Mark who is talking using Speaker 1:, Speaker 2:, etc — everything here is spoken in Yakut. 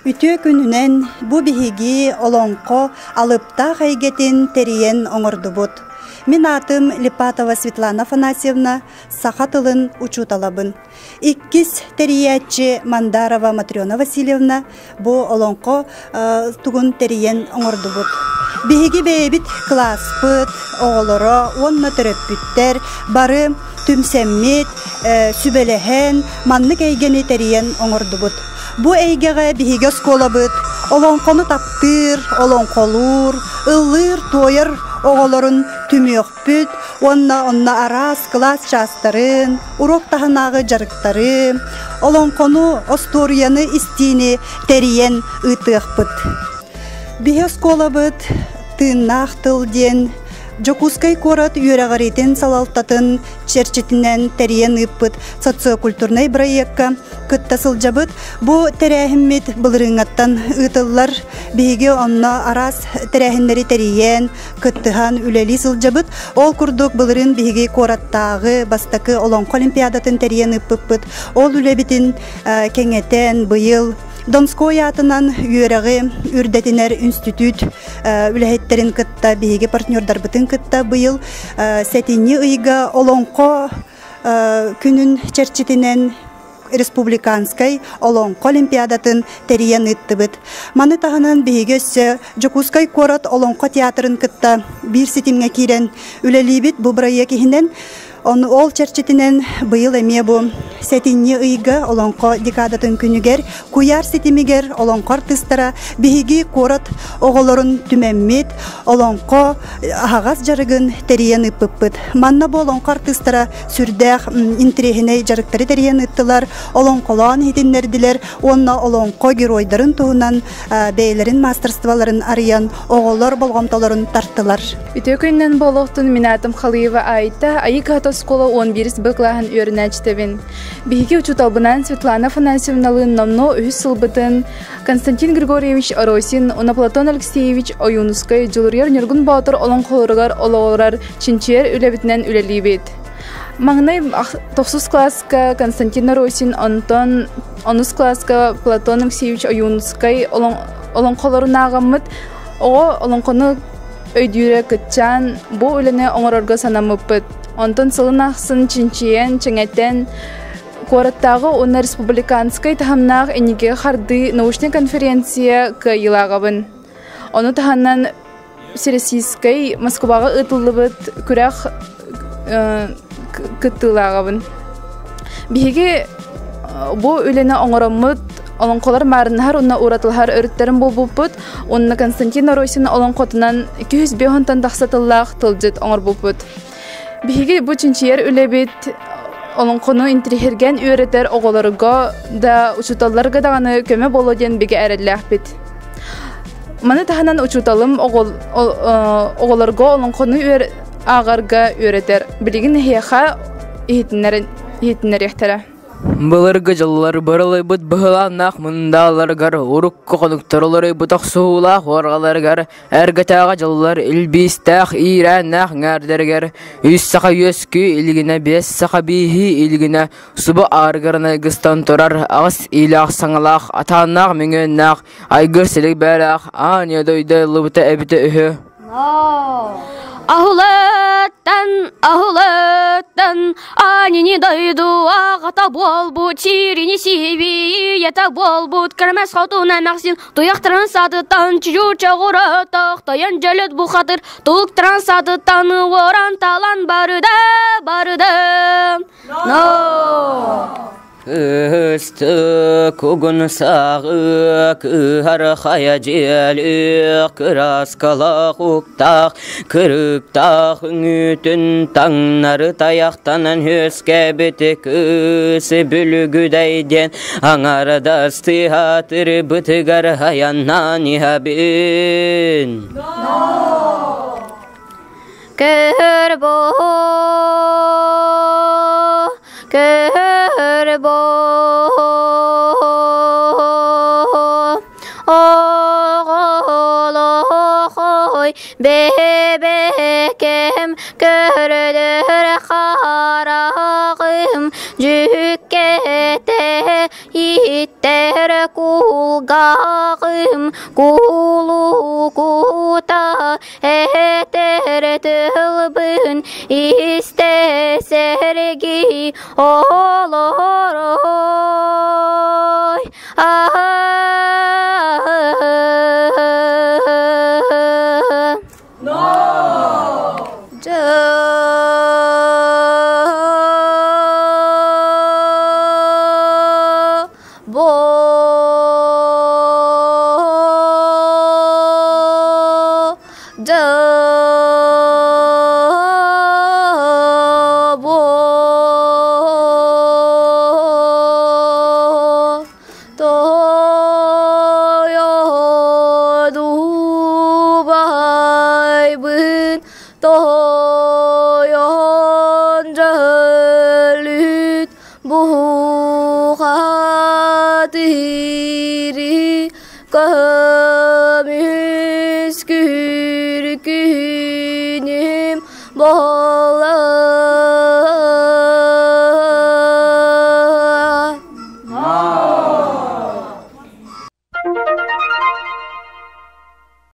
Speaker 1: Үтүө күнүнэн бу биһиги олоҥхо алыптаах эйгэтин тэрийэн оҥордубут. Мин аатым Липатова Светлана Афанасьевна, саха тылын учууталабын. Иккис тэрийээччи Мандарова Матрена Васильевна бу олоҥхо тугун тэрийэн оҥордубут. Биһиги бэйэбит кылааспыт оҕолоро уонна төрөппүттэр бары түмсэммит, сүбэлэһэн маннык эйгэни тэрийэн оҥордубут. Бу эйгэҕэ биһиги оскуолабыт олоҥхону таптыыр, олоҥхолуур, ыллыыр-туойар оҕолорун түмүөхпүт уонна онно араас кылаас чаастарын, уруок таһынааҕы дьарыктары, олоҥхону, остуоруйаны истиини тэрийэн ыытыахпыт. Биһи оскуолабыт Тыыннаах тыл диэн Дьокуускай куорат үөрэҕириитин салалтатын чэрчитинэн тэрийэн ыыппыт социокультурнай бырайыакка кытта сылдьабыт. Бу тэрээһиммит былырыыҥҥаттан ыытыллар. Биһиги онно араас тэрээһиннэри тэрийэн, кыттыһан үлэлии сылдьабыт. Ол курдук былырыын биһиги куораттааҕы бастакы Олоҥхо олимпиадатын тэрийэн ыыппыппыт. Ол үлэбитин кэҥэтэн быйыл Донской аатынан үөрэҕи үрдэтинэр институт үлэһиттэрин кытта биһиги партнердарбытын кытта быйыл сэтинньи ыйга Олоҥхо күнүн чэрчитинэн республиканскай Олоҥхо олимпиадатын тэрийэн ыыттыбыт. Маны таһынан биһиги өссө Дьокуускай куорат Олоҥхо театрын кытта биир ситимҥэ киирэн үлэлиибит бу бырайыак иһинэн. Ону ол чэрчитинэн быйыл эмиэ бу сэтинньи ыйга Олоҥхо декадатын күнүгэр куйаар ситимигэр олоҥхо артыыстара биһиги куорат оҕолорун түмэммит олоҥхо аһаҕас дьарыгын тэрийэн ыыппыппыт. Манна бу олоҥхо артыыстара сүрдээх интэриэһинэй дьарыктары тэрийэн ыыттылар, олоҥхолоон иһитиннэрдилэр уонна олоҥхо геройдарын туһунан бэйэлэрин маастарстволарын арыйан оҕолор болҕомтолорун тартылар.
Speaker 2: Үтүө күнүнэн буолуохтун мин аатым Халыева Айта, Айыы кыһата оскуола 11 Б кылааһын үөрэнээччитэбин. Биһиги учууталбынаан Светлана Афанасьевналыын номнуо үһүс сылбытын Константин Григорьевич Оросин уонна Платон Алексеевич Ойуунускай Дьулуруйар Ньургун Боотур олоҥхолоругар олоҕурар чинчийэр үлэбитинэн үлэлиибит. Маҥнай тохсус кылааска Константин Оросин, онтон онус кылааска Платон Алексеевич Ойуунускай олоҥхолорун ааҕаммыт оҕо олоҥхону өйдүүрэ кыччаан, бу үлэни оҥорорго санаммыппыт. Онтон сылын ахсын чинчийэн, чэҥэтэн, куораттааҕы уонна республиканскай таһымнаах инники хардыы научнай конференция кыайыылааҕабын. Ону таһынан Всероссийскай Москваҕа ыытыллыбыт күрэх кыттыылааҕабын. Биһиги бу үлэни оҥороммут олоҥхолор маарыннаһар уонна уратылаһар өрүттэрин булбуппут уонна Константин Оросин олоҥхотунан 205 тахса тыллаах тылдьыт оҥорбуппут. Биһиги бу чинчийэр үлэбит олоҥхону интириэһиргээн үөрэтэр оҕолорго да учууталларга даҕаны көмө буолуо диэн бигэ эрэллээхпит. Маны таһынан учууталым оҕолорго олоҥхону ааҕарга үөрэтэр. Билигин эһиэхэ иһитиннэриэхтэрэ.
Speaker 3: Былыргы дьыллар бырылыйбыт быһылааннаах мындааларыгар, урукку хонуктар уларыйбыт охсуһуулаах уорҕаларыгар, эргэтээҕи дьыллар илбиистээх иирээннээх эҥээрдэригэр үс саха үөскүү илигинэ, биэс саха бииһии илигинэ субу аарыгарын айгыстан турар аҕыс иилээх саҥалаах, атааннаах мөҥүөннээх, айгыр силик бээлээх аан ийэ дойду айыллыбыта эбитэ үһү.
Speaker 4: Аһылыттан, аһылыттан, аанини дойду аҕата буолбут, сирини сибиийэтэ буолбут, кэрэмэс хотун эмэхсин туйахтарын саатыттан чужур чоҕуротох, тойон дьөлөт бухатыр, тулуктарын саатыттан уоран талан барыда, барыда. No!
Speaker 5: Кыстык угун саҕы кыһар хайа дьиэлээх кырааскалаах уктаах кырыктаах үҥүүтүн таҥнары тайахтанан үөскээбит кыыс бүлүгүдэй диэн аҥарадас тыһаатырбытыгар айаннаан иһэбин.
Speaker 4: Көрбө, көрбө, оҕолохой бэбэкэм көрдөр хараҕым дьүккэтэ иттэр кулгааҕым кулукута этэр тылбын истэ сэргии олорой Дубайбын тойон дьөлүт бухатыри